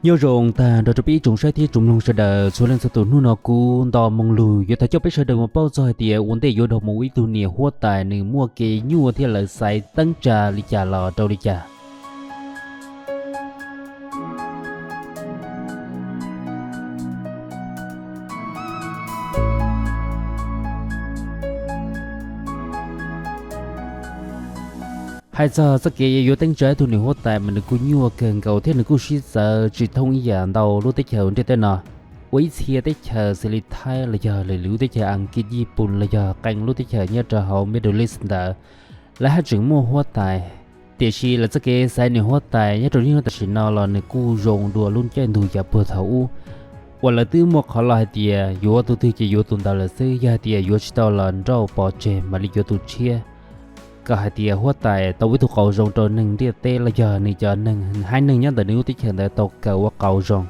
Nyob zoo tag nrho rau peb ib tsoom saib thiab tsoom mloog sawv daws txhua leej txhua tus. Hnub no kuv Nto Moo Lug yuav tham coj peb sawv daws mus paub txog hais tias ua ntej yuav dhau mus ib tug niam huab tais nws muaj kev nyuaj thiab lawv xaiv teeb tsa li cas los rau li cas. Hais txog txoj kev yuav teeb tsa ib tug niam huab tais mas nws kuj nyuaj kawg nkaus thiab nws kuj sib txawv tsis thoob ib yam ntau lub teb chaws ntiaj teb no. Ua ib txhia teb chaws xws li Thaib los yog lwm lub teb chaws Askiv, Yiv Pooj los yog qee lub teb chaws nyob rau hauv Middle East ntawd, lawv haj tseem muaj huab tais. Tiam sis lawv txoj kev xaiv niam huab tais nyob rau niaj hnub tam sim no los nws kuj zoo dua lub caij ntuj yav puag thaum ub, uas lawv twb muaj qhov lus hais tias yuav tus twg ces yuav tus ntawd lawm xwb, yog hais tias yuav tsis tau los nrauj pov tseg mam li yuav tus tshiab. Kom hais tias huab tais tau ua ib tug qauv zoo rau neeg ntiaj teb los yog nws cov neeg haiv neeg nyob ntawm nws lub teb chaws ntawd tau kawm ua qauv zoo.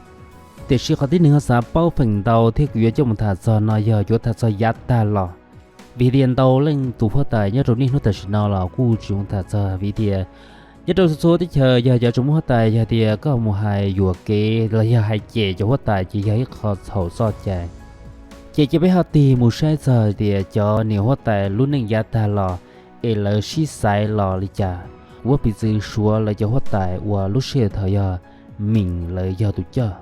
Tiam sis qhov tib neeg ho xav paub feem ntau thiab kuv yuav coj mus tham txog no yog yuav tham txog yav tag los. Vim tias ntau leej tus huab tais nyob rau niaj hnub tam sim no los kuj tsis zoo tham txog vim tias nyob rau txhua teb chaws yog cov tseem muaj huab tais yog tias koj mus hais yuam kev los yog hais cem cov huab tais ces yog ib qho txhaum txoj cai. Ces cia peb ho tig mus saib txog tias cov niam huab tais lub neej yav tag los es lawv sib xaiv los li cas. Kuv muab piv txwv Suav lawv cov huab tais uas lub sij hawm thaum yog Mim lawv yog tus coj.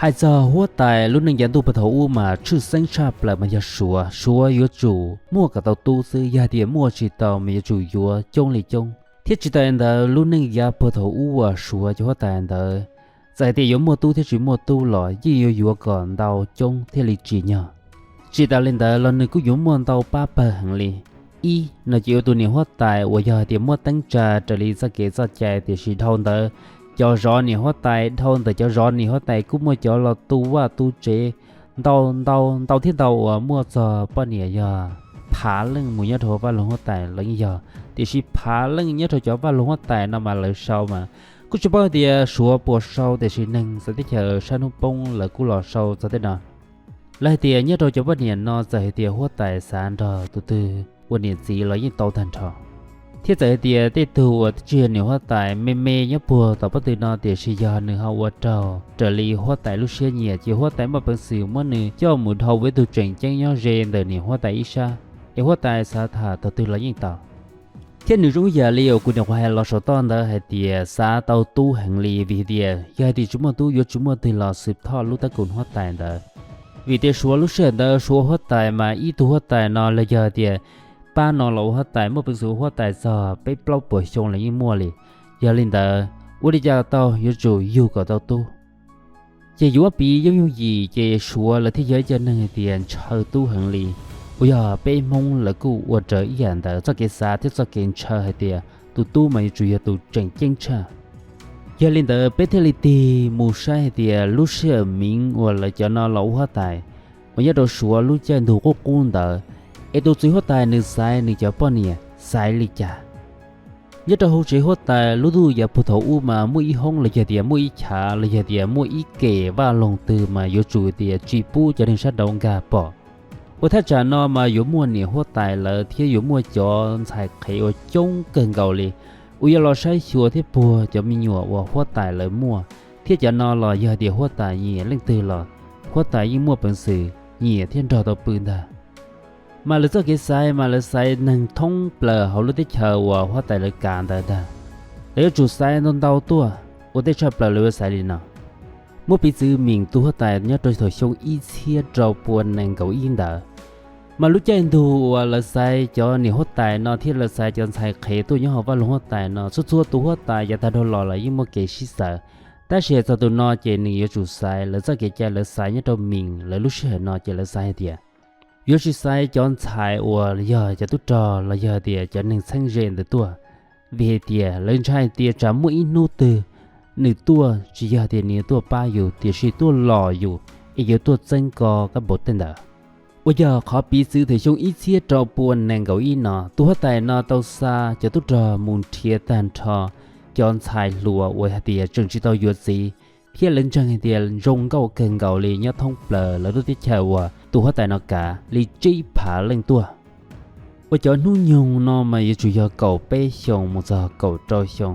Hais txog huab tais lub neej yav ntuj puag thaum ub mas tshwj xeeb tshaj plaws mas yog Suav. Suav yuav tsum muaj kom tau tub xwb, yog tias muaj tsis tau mas yuav tsum yuav coob li coob. Thiab tsis tas li ntawd lub neej yav puag thaum ub uas Suav cov huab tais ntawd, txawm hais tias yuav muaj tub thiab tsis muaj tub los yeej yuav yuav kom ntau coob thiaj li tsim nyog. Tsis tas li ntawd los nws kuj yuav muaj ntau pab pawg heev li. Ib no ces ua tus niam huab tais uas yog hais tias muaj teeb tsa raws li txoj kev txoj cai, tiam sis dhau ntawd cov zov niam huab tais, dhau ntawm cov zov niam huab tais kuj muaj cov los tu vaj tu tsev ntau ntau ntau thiab ntau uas muaj txog poj niam yog phav leej mus nyob rau vaj loog huab tais los yeej yog, tiam sis phav leej nyob rau cov vaj loog huab tais no mas lawv sau mas kuj tsis paub hais tias Suav puas sau, tiam sis neeg txawv teb chaws sab hnub poob lawv kuj los sau txog tej no. Lawv hais tias nyob rau cov poj niam no txawm hais tias huab tais xav nrog tus twg ua niam txiv los yeej tau tag nrho. Thiab txawm hais tias tej tug uas tsis yog niam huab tais me me nyob puag tom pob tw no, tiam sis yog nws ho ua raug raws li huab tais lub siab nyiam, ces huab tais muaj peev xwm muab nws coj mus dhau ua ib tug tseem ceeb nyob ze ntawm niam huab tais ib sab, es huab tais xav tham tus twg los yeej tau. Thiab nws zoo ib yam li uas kuv nyuam qhuav hais los saum toj ntawd hais tias xav tau tub heev li, vim tias yog hais tias tsis muaj tub yuav tsis muaj twg los xwm thoj lub tab kaum huab tais ntawd. Vim tias Suav lub sij hawm ntawd Suav huab tais mas ib tug huab tais no los yog tias pab no los ua huab tais muaj peev xwm ua huab tais txog peb plaub puas xyoo los yeej muaj li. Yog li ntawd, ua li cas tau yuav tsum yug kom tau tub. Ces yuav piv yooj yooj yim ces Suav lawv thiaj yog ib co neeg hais tias ntshaw tub heev li, uas yog peb Hmoob lawv kuj ua raws ib yam ntawd txoj kev xav thiab txoj kev ntshaw hais tias tus tub mas yuav tsum yog tus tseem ceeb tshaj. Yog li ntawd peb thiaj li tig mus saib hais tias lub sij hawm Mim uas lawv cov no los ua huab tais uas nyob rau Suav lub caij ntuj qub qub ntawd, es tus txiv huab tais nws xaiv nws cov poj niam xaiv li cas. Nyob rau hauv tsev huab tais lub ntuj yav puag thaum ub mas muaj ib hoob los yog tias muaj ib chav los yog tias muaj ib kem vaj loog twg mas yuav tsum tias tsis pub cov neeg sab nraud nkag pom. Uas thaj tsam no mas yuav muaj niam huab tais lawv thiab yuav muaj cov ntxhais qhev uas coob kawg nkaus li, uas yuav los saib xyuas thiab puag cov me nyuam uas huab tais lawv muaj, thiab cov no los yog tias huab tais nyiam leej twg los huab tais yeej muaj peev xwm nyiam thiab nrog tau pw ntag. Mas lawv txoj kev xaiv mas lawv xaiv neeg thoob plaws hauv lub teb chaws uas huab tais lawv kav ntawd ntag. Lawv yuav tsum xaiv ntau ntau tuaj, ua ntej tshaj plaws lawv yuav xaiv li no. Muab piv txwv Mim tus huab tais nyob rau thaum xyoo ib txhiab rau pua nees nkaum ib ntawd, mas lub caij ntuj uas lawv xaiv cov niam huab tais no thiab lawv xaiv cov ntxhais qhev tuaj nyob hauv vaj loog huab tais no, txhua txhua tus huab tais yav tag dhau los lawv yeej muaj kev sib xaiv. Tab sis txog tus no ces nws yuav tsum xaiv, lawv txoj kev cai lawv xaiv nyob rau Mim lawv lub sij hawm no ces lawv xaiv hais tias yuav tsis xaiv cov ntxhais uas yog cov tub rog los yog tias cov neeg txheeb ze ntawd tuaj, vim hais tias lawv ntshai hais tias tsam muaj ib hnub twg nws tuaj tsis yog tias nws yuav tuaj pab yus, tiam sis tuaj lom yus es yuav tuaj txeeb koj kab npau tej ntawd. Uas yog qhov piv txwv thaum xyoo ib txhiab rau pua nees nkaum ib no, tus huab tais no tau xa cov tub rog mus nrhiav tag nrho cov ntxhais hluas uas hais tias tseem tsis tau yuav txiv, thiab lawv ntseeg hais tias zoo nkauj kawg nkaus li nyob thoob plaws lawv lub teb chaws uas tus huab tais no kav li tsib phav leej tuaj. Uas cov hnub nyoog no mas yuav tsum yog kaum peb xyoos mus txog kaum rau xyoo.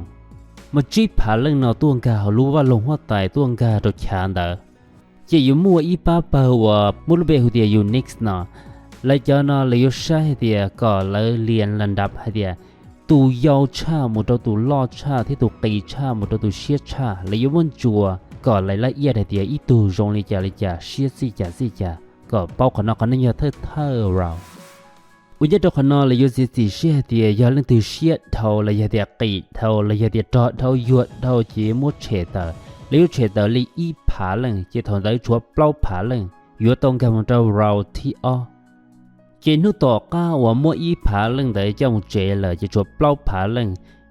Muaj tsib phav leej no tuaj nkag hauv lub vaj loog huab tais tuaj nkag rau chav ntawd. Ces yuav muaj ib pab pawg uas muaj lub npe hu tias Unix no, lawv cov no lawv yuav saib hais tias kom lawv lias las nrab hais tias tus yau tshaj mus rau tus loj tshaj thiab tus qis tshaj mus rau tus siab tshaj, lawv yuav muab ntsuas kom lawv laj iab hais tias ib tug zoo li cas li cas, siab txij cas txij cas, kom paub qhov no. Qhov no yog thawj thawj round. Uas nyob rau qhov no lawv yuav txiav txim siab hais tias yog leej twg siab dhau los yog tias qis dhau los yog tias rog dhau yuag dhau ces muab tshem tawm. Lawv yuav tshem tawm li ib phav leej, ces thaum ntawd tshuav plaub phav leej yuav tau nkag mus rau round thib ob. Ces hnub tom qab uas muaj ib phav leej ntawd coj mus tsev lawm ces tshuav plaub phav leej.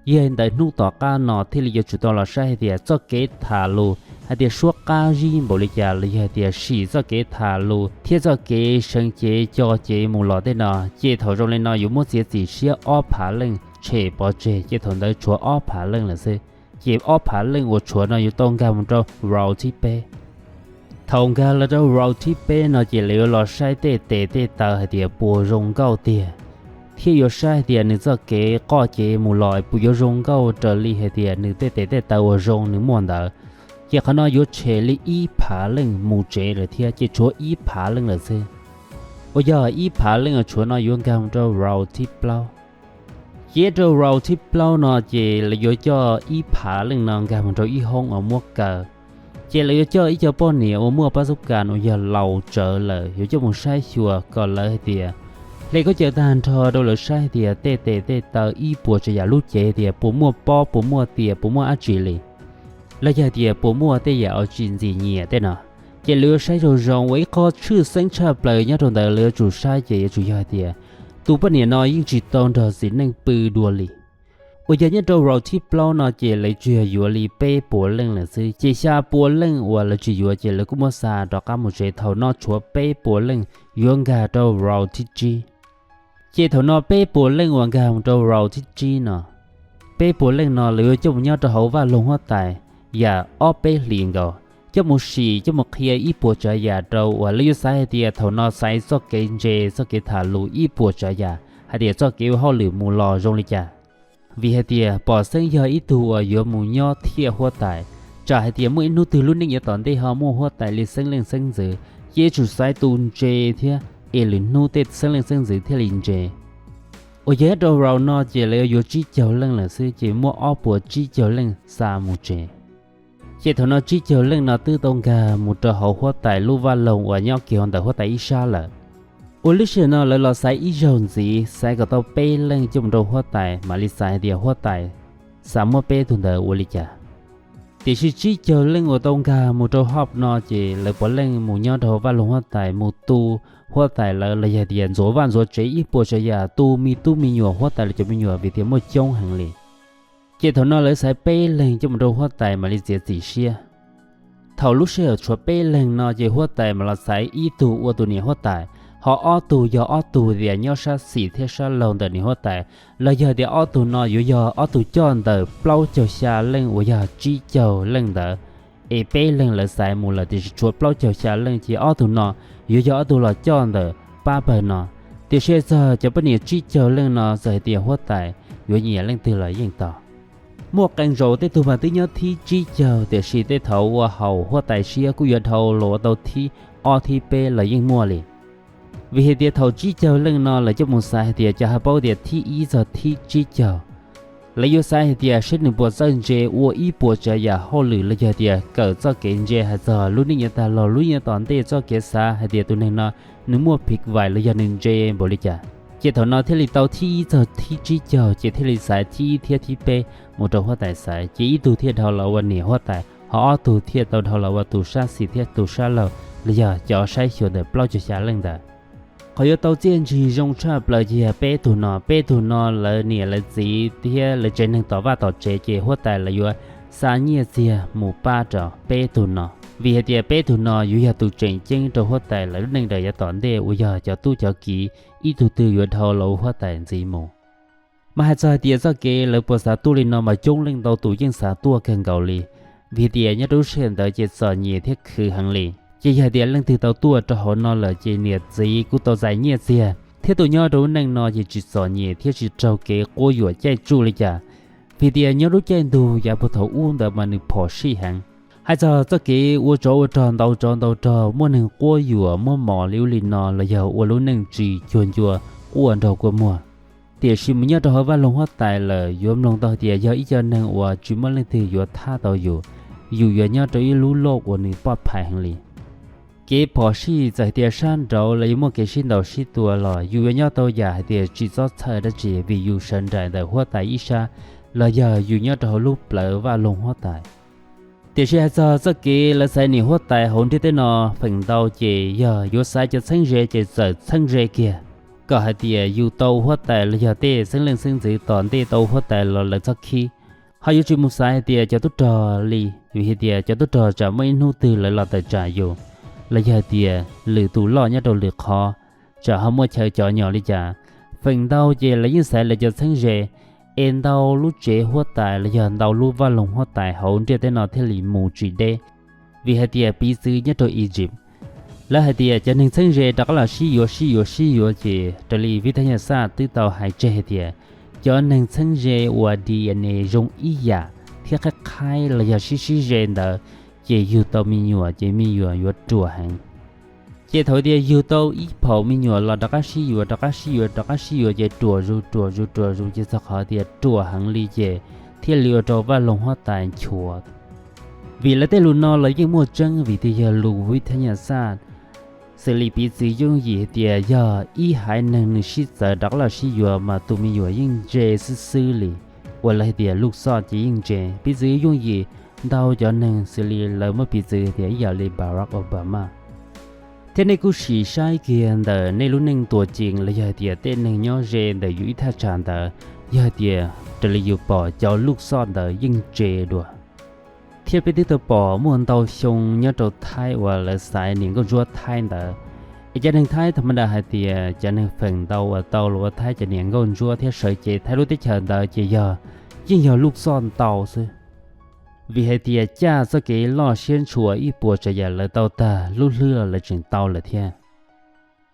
Yog li ntawd hnub tom qab no thiaj li yuav tsum tau los saib hais tias txoj kev tham lus hais tias suab qab zib npaum li cas los yog hais tias sim txoj kev tham lus thiab txoj kev seev cev co cev mus los tej no, ces thaum zoo li no yuav muab txiav txim siab ob phav leej tshem pov tseg, ces thaum ntawd tshuav ob phav leej lawm xwb. Ces ob phav leej uas tshuav no yuav tau nkag mus rau round thib peb. Thaum nkag los rau round thib peb no ces lawv yuav los saib tej tes tej taw hais tias puas zoo nkauj tiag, thiab yuav saib hais tias nws txoj kev qoj cev mus los puas yuav zoo nkauj raws li hais tias nws tej tes tej taw uas zoo nws muaj ntawd. Ces qhov no yuav tshem li ib phav leej mus tsev lawm thiab, ces tshuav ib phav leej lawm xwb. Uas yog ib phav leej uas tshuav no yuav nkag mus rau round thib plaub. Ces rau round thib plaub no ces lawv yuav coj ib phav leej no nkag mus rau ib hoob uas muab kaw. Ces lawv yuav coj ib co poj niam uas muaj pab xub kas uas yog laus tsawv lawm yuav coj mus saib xyuas kom lawv hais tias hle khaub caws tag nrho rau lawv saib hais tias tej tes tej taw ib puas tsav yam lub cev tias puas muaj pob puas muaj tias puas muaj dab tsi li, los yog hais tias puas muaj tej yam uas tsis ntxim nyiam tej no. Ces lawv yuav saib zoo zoo uas ib qho tshwj xeeb tshaj plaws nyob rau ntawd lawv yuav tsum saib ces yuav tsum yog hais tias tus poj niam no yeej tsis tau nrog txiv neej pw dua li. Uas yog nyob rau round thib plaub no ces lawv tsuas yog yuav li peb puas leej lawm xwb, ces xya puas leej uas lawv tsis yuav ces lawv kuj muab xa rov qab mus tsev. Thaum no tshuav peb puas leej yuav nkag rau round thib tsib. Ces thaum no peb puas leej uas nkag mus rau round thib tsib no, peb puas leej no lawv yuav coj mus nyob rau hauv vaj loog huab tais yam ob peb hlis nkaus, coj mus sim coj mus qhia ib puas tsav yam rau uas lawv yuav xaiv hais tias thaum no xaiv txoj kev ntse txoj kev tham lus ib puas tsav yam hais tias txoj kev ua hauj lwm mus los zoo li cas. Vim hais tias pom xeeb yog ib tug uas yuav mus nyob thiaj huab tais, tsam hais tias muaj ib hnub twg lub neej yav tom ntej ho muaj huab tais li xeeb leej xeeb ntxwv, ces yuav tsum xaiv tus ntse thiab es lwm hnub tej xeeb leej xeeb ntxwv thiaj li ntse. Uas yog nyob rau round no ces lawv yuav tsib caug leej lawm xwb, ces muab ob puas tsib caug leej xa mus tsev. Ces thaum no tsib caug leej no twb tau nkag mus rau hauv huab tais lub vaj loog uas nyob kiag hauv ntawm huab tais ib sab lawm. Uas lub sij hawm no lawv los xaiv ib zaug ntxiv, xaiv kom tau peb leej coj mus rau huab tais mam li xaiv hais tias huab tais xav muab peb tug ntawd ua li cas. Tiam sis tsib caug leej uas tau nkag mus rau hub no ces lawv puav leej mus nyob rau hauv vaj loog huab tais mus tu huab tais lawv los yog tias ntxuav vaj ntxuav tsev ib puas tsav yam, tu me tub me nyuam huab tais lawv cov me nyuam vim tias muaj coob heev li. Ces thaum no lawv xaiv peb leeg coj mus rau huab tais mam li txiav txim siab. Thaum lub sij hawm tshuav peb leeg no ces huab tais mam los xaiv ib tug ua tus niam huab tais, ho ob tug yog ob tug tias nyob sab xis thiab sab laug ntawm niam huab tais, los yog tias ob tug no yuav yog ob tug coj ntawm plaub caug xya leej uas yog tsib caug leej ntawd. Es peb leeg lawv xaiv mus lawm tiam sis tshuav plaub caug xya leej ces ob tug no yuav yog ob tug los coj ntawm pab pawg no. Tiam sis txog cov poj niam tsib caug leej no txawm hais tias huab tais yuav nyiam leej twg los yeej tau. Muaj qee zaus tej tug mas twb nyob thib tsib caug tiam sis tej thaum ua haum huab tais siab kuj yuav dhau los ua tau thib ob thib peb los yeej muaj li. Vim hais tias thaum tsib caug leej no lawv coj mus xaiv hais tias cov hais paub tias thib ib txog thib tsib caug, lawv yuav xaiv hais tias seb nws puas txawj ntse ua ib puas tsav yam hauj lwm los yog tias kawm txoj kev ntse hais txog lub neej yav tag los lub neej yav tom ntej txoj kev xav hais tias tus neeg no nws muaj phim vais los yog nws ntse npaum li cas. Ces thaum no thiaj li tau thib ib txog thib tsib caug ces thiaj li xaiv thib ib thiab thib peb mus rau huab tais xaiv, ces ib tug thiaj dhau los ua niam huab tais, ho ob tug thiaj tau dhau los ua tus sab xis thiab tus sab laug los yog cov saib xyuas ntawm plaub caug xya leej ntawd. Qhov yuav tau txiaj ntsig zoo tshaj plaws ces yog peb tug no, peb tug no lawv niam lawv txiv thiab lawv tsev neeg tom vaj tom tsev ces huab tais lawv yuav xa nyiaj txiag mus pab rau peb tug no, vim hais tias peb tug no yuav yog tus tseem ceeb rau huab tais lawv lub neej daws yav tom ntej uas yog cov tub cov kiv ib tug twg yuav dhau los ua huab tais ntxiv mus. Mas hais txog hais tias txoj kev lawv puas xav tuaj li no mas coob leej ntau tus yeej xav tuaj kawg nkaus li, vim tias nyob rau lub sij hawm ntawd ces txom nyem thiab khwv heev li. Ces yog tias leej twg tau tuaj rau hauv no lawm ces niam txiv kuj tau txais nyiaj txiag thiab tus nyob rau lub neej no ces tsis txom nyem thiab tsis raug kev quab yuam caij tsuj li cas. Vim tias nyob lub caij ntuj yav puag thaum ub ntawd mas nws phom sij heev. Hais txog txoj kev ua tsov ua rog, ntaus tsov ntaus rog, muaj neeg quab yuam, muab mos li ub li no los yog ua lub neej tsis cuag ncua, quaj nraug quaj muag. Tiam sis mus nyob rau hauv Vaj Loog Huab Tais lawm yuav mloog tau hais tias yog ib co neeg uas tsis muaj leej twg yuav thab tau yus, yus yuav nyob rau ib lub loj uas nws poj phai heev li. Kev phom sij txawm hais tias sab nraud los yuav muaj kev sib ntaus sib tua los yus yuav nyob tau yam hais tias tsis txob txhawj dab tsi vim yus sawv nraim ntawm huab tais ib sab los yog yus nyob rau hauv lub plawv Vaj Loog Huab Tais. Tiam sis hais txog txoj kev lawv xaiv niam huab tais hauv ntiaj teb no feem ntau ces yog yuav xaiv cov txheeb ze ces txawm txheeb ze kiag, kom hais tias yus tau huab tais los yog tej xeeb leej xeeb ntxwv tom ntej tau huab tais los lawv txhob khib. Ho yuav tsis mus xaiv hais tias cov tub rog li, vim hais tias cov tub rog tsam muaj ib hnub twg lawv los tawm tsam yus, los yog hais tias lwm tus loj nyob rau lwm qhov, tsam ho muaj chaw cov nyom li cas. Feem ntau ces lawv yeej xaiv lawv cov txheeb ze, es ntau lub tsev huab tais los yog ntau lub Vaj Loog Huab Tais hauv ntiaj teb no thiaj li mus tsis deb. Vim hais tias piv txwv nyob rau Egypt, lawv hais tias cov neeg txheeb ze rov qab los sib yuav sib yuav sib yuav ces raws li vib thab nyaj xaj twb tau hais tseg hais tias cov neeg txheeb ze uas D N A zoo ib yam thiab qhaib qhaib los yog sib sib ze ntawd ces yug tau me nyuam ces me nyuam yuav ruam heev. Ces thaum tias yug tau ib phaum me nyuam los rov qab sib yuav, rov qab sib yuav, rov qab sib yuav ces ruam zus ruam zus ruam zus ces txog qhov tias ruam heev li ces thiaj li ua rau Vaj Loog Huab Tais nchuav. Vim lawv tej lus no los yeej muaj tseeb vim tias yog lus vib thab nyaj xaj, xws li piv txwv yooj yim hais tias yog ib haiv neeg nws sib txawv rov qab los sib yuav mas tus me nyuam yeej ntse xwb xwb li, uas lawv hais tias luj xoj ces yeej ntse. Piv txwv yooj yim ntau cov neeg xws li lawv muab piv txwv tias ib yam li Barack Obama. Thiab nej kuj sim saib kiag ntawm nej lub neej tuam cees los yog hais tias tej neeg nyob ze ntawm yus ib thaj tsam ntawd, yog hais tias raws li yus pom cov luj xoj ntawd yeej ntse dua. Thiab peb twb tau pom muaj ntau xyoo nyob rau Thaib uas lawv xaiv niam nkauj ntsuab Thaib ntawd, es cov neeg Thaib tham ma da hais tias cov neeg feem ntau uas tau los ua Thaib cov niam nkauj ntsuab thiab sawv cev Thaib lub teb chaws ntawd ces yog, yeej yog luj xoj ntau xwb. Vim hais tias caj txoj kev loj siab ntshua ib puas tsav yam lawv tau tag, lub hlwb los lawv tseem tau lawm thiab.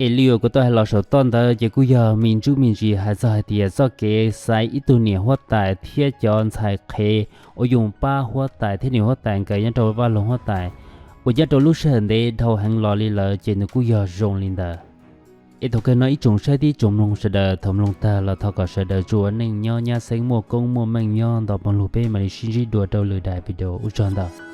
Es li uas kuv tau hais los saum toj ntawd ces kuj yog me ntsuj me ntsis hais txog hais tias txoj kev xaiv ib tug niam huab tais thiab cov ntxhais qhev uas yuav pab huab tais thiab niam huab tais nkawd nyob rau Vaj Loog Huab Tais uas nyob rau lub sij hawm ntev dhau heev los li lawm ces nws kuj yog zoo li ntawd. Es thaum kawg no ib tsoom saib thiab tsoom mloog sawv daws, thaum mloog tag los thov kom sawv daws tsuas ua neej nyob nyab xeeb muaj koob muaj meej nyob ntau poob lug, peb mam li sib ntsib dua rau lwm daim video, ua tsaug ntau.